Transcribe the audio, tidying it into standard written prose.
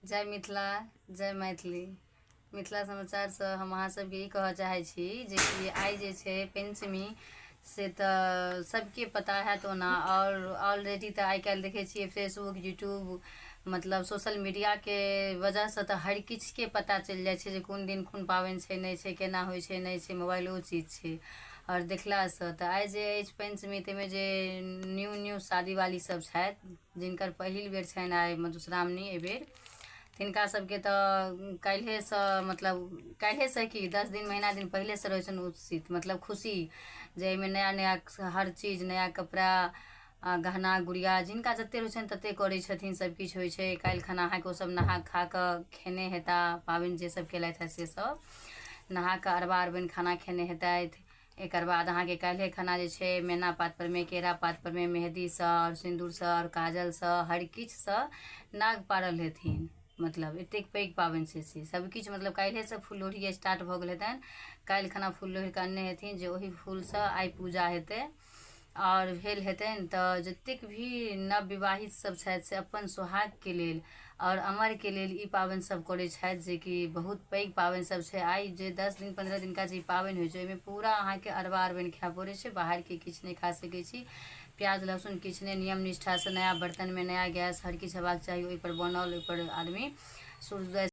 जय मिथिला, जय मैथिली। मिथिला समाचारसँ हम अहाँ सबके ई कहऽ चाहै छी जेकि आइ जे छै पञ्चमी, से तऽ सबके पता हैत ओना। आओर ऑलरेडी तऽ आइ काल्हि देखै छियै फेसबुक, यूट्यूब, मतलब सोशल मीडियाके वजहसँ तऽ हर किछुके पता चलि जाइ छै जे कोन दिन कोन पाबनि छै, नहि छै, केना होइ छै, नहि छै, मोबाइलो चीज छै आओर देखलासँ तऽ आइ जे अछि पञ्चमी, ताहिमे जे न्यू न्यू शादीवाली सब छथि, जिनकर पहिल बेर छनि आइ मधुश्रावणी एहिबेर, तिनका सबके तऽ काल्हिएसँ, मतलब काल्हिएसँ की, 10 दिन, महीना दिन पहिलेसँ रहै छनि उत्सित, मतलब खुशी जे एहिमे नया नया हर चीज, नया कपड़ा, गहना गुड़िया, जिनका जतेक होइ छनि ततेक करै छथिन। सब किछु होइ छै। काल्हि खना अहाँके ओसब नहा खा कऽ खेने हेता। पाबनि जे सब केलथि हेँ से सब नहा कऽ अरबा अरबाइन खाना खेने हेतथि। एकर बाद अहाँके काल्हिए खना जे छै मैना पात परमे, केरा पात परमे मेहदीसँ आओर सिन्दूरसँ आओर काजलसँ, हर किछुसँ नाग पारल हेथिन। मतलब एतेक पैघ पाबनि छै से सब किछु, मतलब काल्हिएसँ फूल लोढ़ी स्टार्ट भऽ गेल हेतनि। काल्हि खना फूल लोढ़ि कऽ अनने हेथिन जे ओहि फूलसँ आइ पूजा हेतै आओर भेल हेतनि। तऽ जतेक भी नव विवाहित सब छथि, से अपन सोहागके लेल आओर अमरके लेल ई पाबनि सब करै छथि, जेकि बहुत पैघ पाबनि सब छै। आइ जे 10 दिन, 15 दिनका जे ई पाबनि होइ छै, ओहिमे पूरा अहाँके अरबा अरबाइन खाय पड़ै छै। बाहरके किछु नहि खा सकै छी, प्याज लहसुन किछु नहि। नियम निष्ठासँ नया बर्तनमे, नया गैस, हर किछु हेबाक चाही, ओहिपर बनल, ओहिपर आदमी सूर्योदय